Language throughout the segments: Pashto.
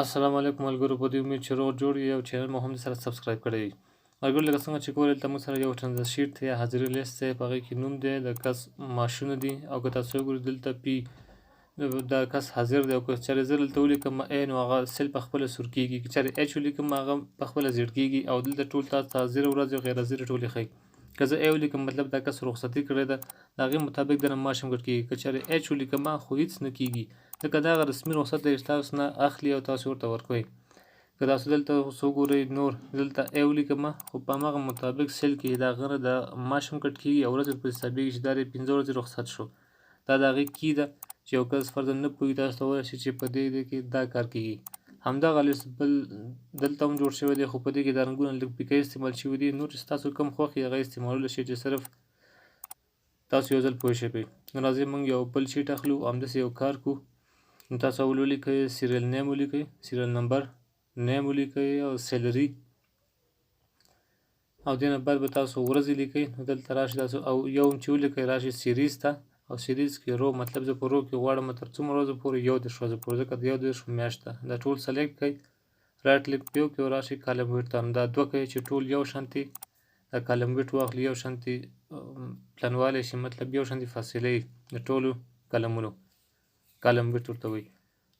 السلام علیکم ملګرو، په دې امید چې روغ جوړ یې او چینل مو هم سره سبسکرایب کړی وي. ملګرو، لکه څنګه چې ګورئ، دلته موږ سره یو اټنډنس شیټ دی یا حاضري لیست دی. په هغې کې نوم دی، د کس معاشونه دي، او که تاسو وګورئ دلته پی دا کس حاضر دی. او که چېرې زه دلته ولیکم ای، نو هغه cell په خپله سور کېږي. که چېرې H ولیکم، هغه په خپله زیړ کېږي. او دلته ټول تاسو ته حاضر ورځې او غیر حاضرې ټولې ښیي. که زه ای ولیکم، مطلب دا کس رخصتي کړې ده، د هغې مطابق دنه معاش هم کټ کېږي. که چېرې H ولیکم، خو هېڅ نه کېږي، ځکه دا هغه رسمي رخصت دی چې تاسو نه اخلي او تاسو ورته ورکوئ. که تاسو دلته اوس وګورئ، نور دلته ای ولیکم، خو په هماغه مطابق cell کې د هغه نه د معاش هم کټ کېږي او ورځې پورې حسابېږي چې دا دی 5 ورځې رخصت شو. دا د هغې کی ده چې یو کس فرضاً نه پوهېږي، تاسو ته وویل شي چې په دې ځای کې دا کار کېږي. همدغه لیست بل دلته هم جوړ شوی دی، خو په دې کې دا رنګونه لږ پیکه استعمال شوي دي. نور چې ستاسو کوم خوښ وي هغه استعمالولی شئ، چې صرف تاسو یو ځل پوه شئ پرې. نو راځئ موږ یو بل sheet اخلو او همداسې یو کار کوو. نو تاسو اول ولیکئ serial name ولیکئ، serial number، name ولیکئ او salary، او دې نه بعد به تاسو ورځې لیکئ. نو دلته راشئ تاسو او یو هم چې ولیکئ، راشئ series ته او series کې row، مطلب زه په row کې غواړم تر څومره ورځو پورې؟ 31 ورځو پورې، ځکه د 31 میاشت ده. دا ټول select کړئ، right click پرې وکړئ او راشئ column width ته. نو دا دوه کړئ چې ټول یو شانتې دا column width واخلي، یو شانتې پلنوالی شي، مطلب یو شانتې فاصله یې د ټولو کلمونو column width ورته وایي.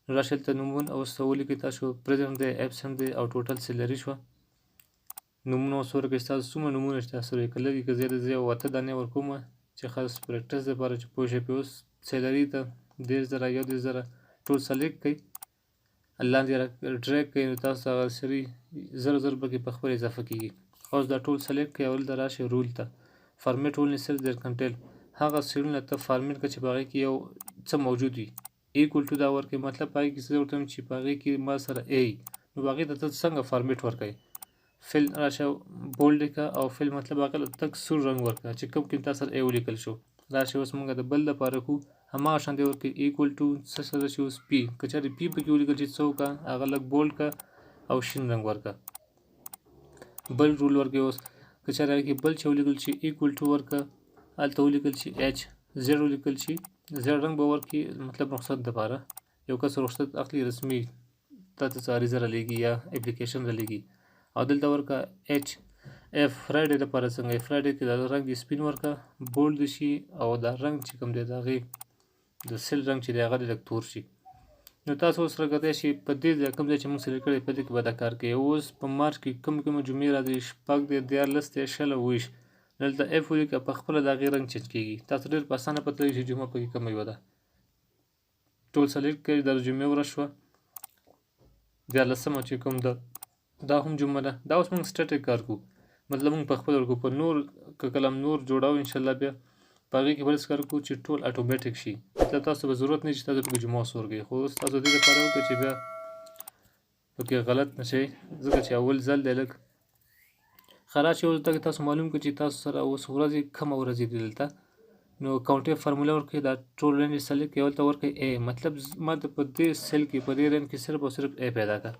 نو راشئ دلته نومونه اوس ولیکئ تاسو، present دی، absent دی او total salary شوه. نومونه اوس ورکړئ، ستاسو څومره نومونه چې تاسو یې که لږ که زیات، زه یو اته دانې ورکوم چې خاص practice لپاره چې پوه شئ پرې. اوس salary ته 30,000، 31,000، ټول select کړئ، لاندې drag کړئ، نو تاسو هغه سري زر زر پکې په خپله اضافه کېږي. اوس دا ټول select کړئ او دلته راشئ rule ته، format only cells that contain، هغه سیلونه ته format کړه چې په هغې کې یو څه موجود وي. equal to دا ورکړئ، مطلب په هغې کې څه ورته وایم چې په هغې کې ما سره ای، نو هغې ته ته څنګه format ورکوې؟ fill راشه bold یې کړه او fill مطلب هغه له تک سور رنګ ورکړه چې کوم کې تا سره ای ولیکل شو. راشئ اوس موږ د بل دپاره کوو، هماغه شان دی ورکړئ equal to څه سره چې اوس P، که چېرې P پکې ولیکل چې څه وکړه، هغه لږ bold کړه او شین رنګ ورکړه. بل rule ورکړئ اوس، که چېرې هغې کې بل چې ولیکل چې equal to ورکړه، هلته ولیکل چې H، زیړ ولیکل چې زیړ رنګ به ورکړي، مطلب رخصت دپاره. یو کس رخصت اخلي رسمي، تا ته څه عریضه رالیږي یا اپلیکیشن رالیږي. او دلته ورکړه H F، Friday دپاره څنګه؟ Friday کې دا رنګ دې سپین ورکړه، bold دې شي او دا رنګ چې کوم دی د هغې د cell رنګ چې دی هغه دې لږ تور شي. نو تاسو اوس راکتی شئ په دې ځای کوم ځای چې موږ select کړی په دې کې به دا کار کوي. اوس په مارچ کې کوم کوم جمعې راځي؟ 6 دی، 13 دی، 20 او 21. دلته F ولیکه، په خپله د هغې رنګ change کېږي. تاسو ډېر په اسانه پته لګي چې جمعه پکې کومه یوه ده. ټول select کړئ، دا د جمعې ورځ شوه، دیارلسمه چې کوم ده دا هم جمعه ده. دا اوس موږ static کار کوو، مطلب موږ په خپله ورکوو. په نور که کله نور جوړاو انشاءالله بیا په هغې کې بل څه کار کوو چې ټول اتوماتیک شي، مطلب تاسو به ضرورت نه چې تاسو پکې جمعه اوس ورکوئ. خو اوس تاسو دې لپاره وکړئ چې بیا پکې غلط نه شئ، ځکه چې اول ځل دی لږ ښه راشي. اوس دغه تاسو معلوم کړئ چې تاسو سره اوس ورځې کومه ورځې دي دلته. نو count if formula ورکړئ، دا ټول range select کړئ، هلته ورکړئ A، مطلب ما ته په دې cell کې په دې range کې صرف او صرف A پیدا کړه.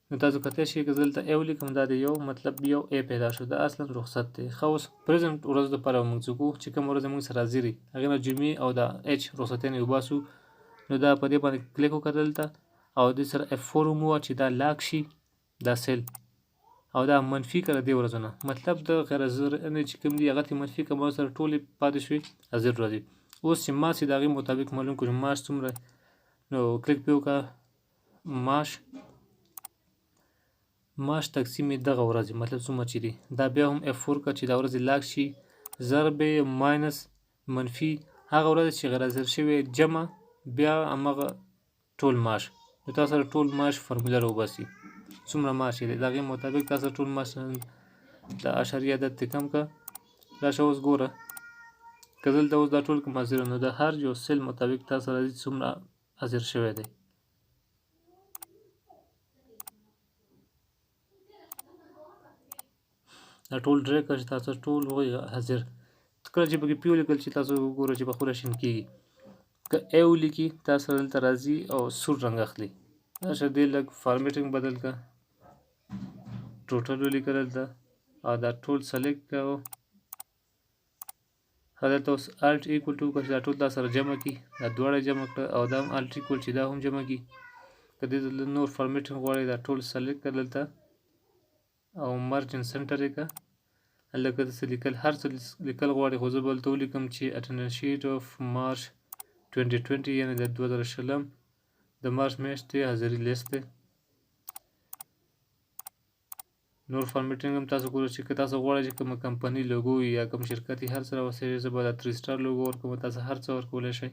نو تاسو کتلی شئ که زه دلته A ولیکم، دا دی یو مطلب یو A پیدا شو، دا اصلا رخصت دی. ښه اوس present ورځ دپاره به موږ څه کوو چې کومه ورځ موږ سره حاضر وي هغې نه جمعې او دا H رخصتیانې وباسو. نو دا په دې باندې کلیک وکړه دلته او دې سره F four وموه چې دا lock شي دا cell، او دا منفي کړه دې ورځو نه، مطلب د غیر حاضر چې کوم دي هغه ترې منفي کړه، ما سره ټولې پاتې شوې حاضر ورځې. اوس چې معاش یې د هغې مطابق معلوم کړو چې معاش څومره، نو کلیک پرې وکړه، معاش تقسیم یې دغه ورځې مطلب څومره چې دي، دا بیا هم F four کړه چې دا ورځې lock شي، ضرب minus منفي هغه ورځ چې غیر حاضر شوې جمع بیا هماغه ټول معاش. نو تاسو سره ټول معاش فارموله راوباسي څومره معاش یې دی، د هغې مطابق تاسو سره ټول معاش د اعشاریه عدد ترې کم کړه. راشه اوس ګوره که دلته اوس دا ټول کوم حاضر، نو د هر یو cell مطابق تاسو راځي څومره حاضر شوی دی. دا ټول drag کړه چې تاسو ټول وایي حاضر. کله چې پکې P ولیکل چې تاسو وګورئ چې په خپله شین کېږي. که A ولیکي تاسو دلته راځي او سور رنګ اخلي. راشه دې لږ formatting بدل کړه، total ولیکه دلته او دا ټول select کړه. دلته اوس Alt equal to وکړه چې دا ټول دا سره جمع کړي، دا دواړه جمع کړه او دا هم Alt equal چې دا هم جمع کړي. که دې نور formatting غواړئ دا ټول select کړه دلته او merge and center یې کړه. هلته که څه لیکل هر څه لیکل غواړي، خو زه به هلته ولیکم چې attendance sheet of March 2020، یعنې د 2020 د مارچ میاشتې حاضري لیست دی. نور formatting هم تاسو کولی شئ. که تاسو غواړئ چې کومه کمپني لوګو وي یا کوم شرکت یې، هر څه راوستلی شئ. زه به دا 3 star لوګو ورکوم، تاسو هر څه ورکولی شئ.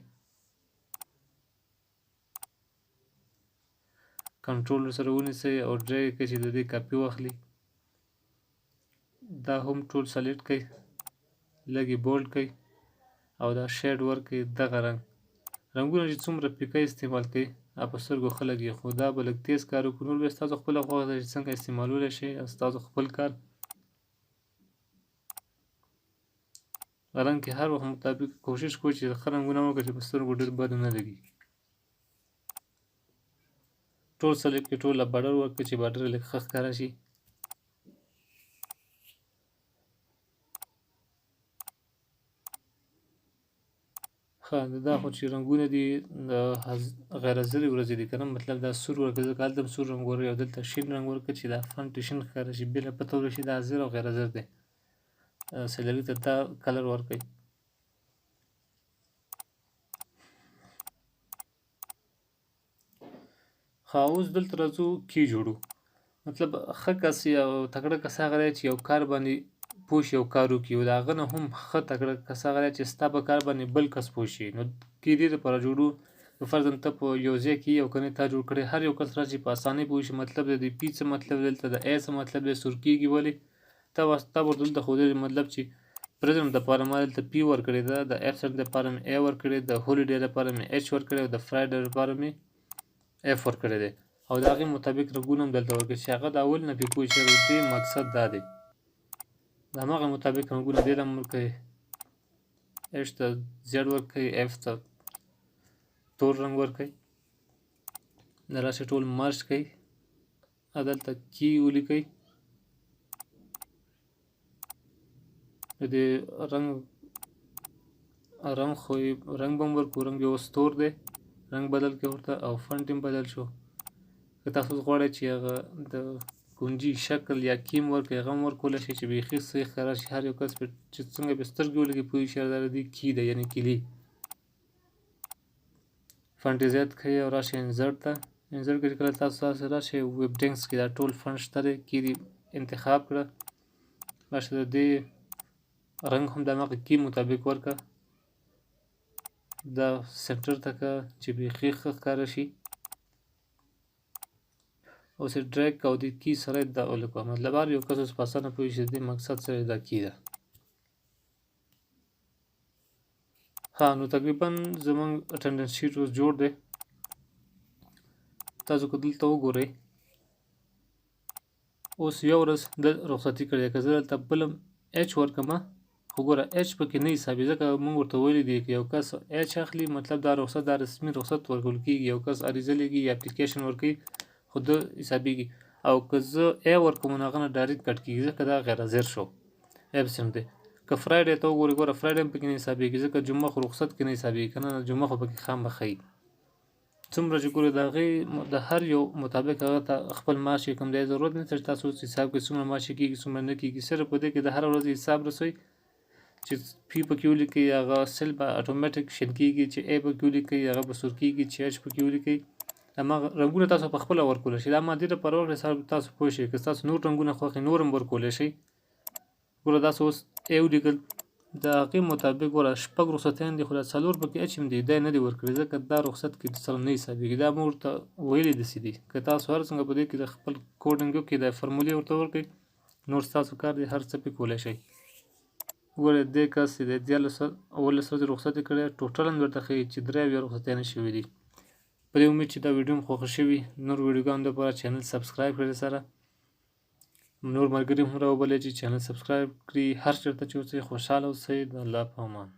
کنټرول سره ونیسئ او drag کړئ چې د دې کاپي واخلي. دا هم ټول select کړئ، لږ یې bold کړئ او دا shade ورکړئ. دغه رنګ رنګونه چې څومره پیکه استعمال کړئ په سترګو ښه لګي، خو دا به لږ تیز کار وکړو. نور بیا ستاسو خپله خوښه ده چې څنګه استعمالولی شئ، ستاسو خپل کار. رنګ کې هر وخت مطابق کوشش کوئ چې ښه رنګونه وکړئ چې په سترګو ډېر بد نه لګي. ټول select کړئ، ټول له border ورکړئ چې border یې لږ ښه ښکاره شي. ښه دا خو چې رنګونه دي د غیر حاضرې ورځې دي که نه، مطلب دا سور ورکړه، ځکه هلته هم سور رنګ ورکړي او دلته شین رنګ ورکړه چې دا font شین ښکاره شي، بېله پته ولګي دا حاضر او غیر حاضر دی. salary ته دا color ورکړئ. ښه اوس دلته راځو key جوړو. مطلب ښه کس یا تکړه کس هغه دی چې یو کار باندې پوه شي او کار وکړي، او د هغه نه هم ښه تکړه کس هغه دی چې ستا په کار باندې بل کس پوه شي. نو key دې لپاره جوړو، که فرضاً ته په یو ځای کې یو کنې تا جوړ کړی، هر یو کس راشي په اسانۍ پوه شي. مطلب د دې P څه مطلب دی، دلته د A څه مطلب دی، سور کېږي ولې تا ورته دلته ښودلی. مطلب چې present دپاره ما دلته P ورکړې ده، د absent دپاره مې A ورکړې، د holiday دپاره مې H ورکړې او د Friday دپاره مې F ورکړی دی. او د هغې مطابق رنګونه هم دلته ورکړي چې هغه د اول نه پرې پوه شي د دې مقصد دا دی. د هماغه مطابق رنګونه دې له هم ورکړئ، H ته زیړ ورکړئ، F ته تور رنګ ورکړئ. دا راشئ ټول merge کړئ، دلته key ولیکئ، د دې رنګ رنګ خو رنګ به هم ورکړو، رنګ یې اوس تور دی، رنګ بدل کړئ ورته او font هم بدل شو. که تاسو اوس غواړئ چې هغه د کنجي شکل یا کیم ورکړئ، هغه هم ورکولی شئ چې بیخي صحیح ښکاره شي، هر یو کس پرې چې څنګه پرې سترګې ولګي پوه شي دا د دې key دی، یعنې کیلي. font یې زیات کړئ او راشئ insert ته. insert کې کله تاسو تاسو راشئ Webdings کې دا ټول font شته دی، key دې انتخاب کړه، راشه د دې رنګ هم د هماغه key مطابق ورکړه، دا center ته که چې بیخي ښه ښکاره شي. اوس یې drag او د key سره یې دا ولیکو، مطلب هر یو کس اوس په اسانه پوه شي د دې مقصد سره دا key ده. ښه نو تقریبا زموږ attendance sheet اوس جوړ دی. تاسو که دلته وګورئ اوس یو ورځ د رخصتي کړې ده، که زه دلته بل H ورکړم، خو ګوره H پکې نه حسابي، ځکه موږ ورته ویلي دي که یو کس H اخلي مطلب دا رخصت، دا رسمي رخصت ورکول کېږي، یو کس عریضه لیږي یا application ورکوي خو ده حسابېږي. او که زه A ورکوم نو هغه نه direct cut کېږي، ځکه دا غیر حاضر شو، absent دی. که Friday ته وګورئ، ګوره Friday هم پکې نه حسابېږي، ځکه جمعه خو رخصت کې نه حسابېږي، که نه جمعه خو پکې خامخا ښيي. څومره چې ګورئ د هغې د هر یو مطابق هغه ته خپل معاش یې کوم دی، ضرورت نشته چې تاسو اوس حساب کړئ څومره معاش یې کېږي څومره نه کېږي، صرف په دې کې د هر ورځې حساب رسوئ چې P پکې ولیکئ هغه cell به اتوماتیک شین کېږي، چې A پکې ولیکئ هغه به سور کېږي، چې H پکې ولیکئ هماغه رنګونه تاسو په خپله ورکولی شئ. دا ما دې لپاره ورکړی چې تاسو پوه شئ، که تاسو نور رنګونه خوښ نور هم ورکولی شئ. ګوره تاسو اوس A ولیکل، د هغې مطابق ګوره شپږ رخصتیان دي، خو دا څلور پکې H هم دي، دا یې نه دي ورکړي، ځکه دا رخصت کې سره نه حسابېږي. دا موږ ورته ویلي داسې دي، که تاسو هر څنګه په دې کې د خپل coding وکړئ، د فرمولې ورته ورکړئ، نور ستاسو کار دی، هر څه پرې کولی شئ. ګوره دې کس چې دی 13 17 ورځې رخصت یې کړی، total هم درته ښیي چې 73 رخصتیانې شوي دي. په دې امید چې دا ویډیو هم خوښه شوي، نور ویډیوګانو دپاره channel subscribe کړئ، سره نور ملګري هم راوبلئ چې channel subscribe کړي. هر چېرته چې اوسئ خوشحاله اوسئ. د الله په امان.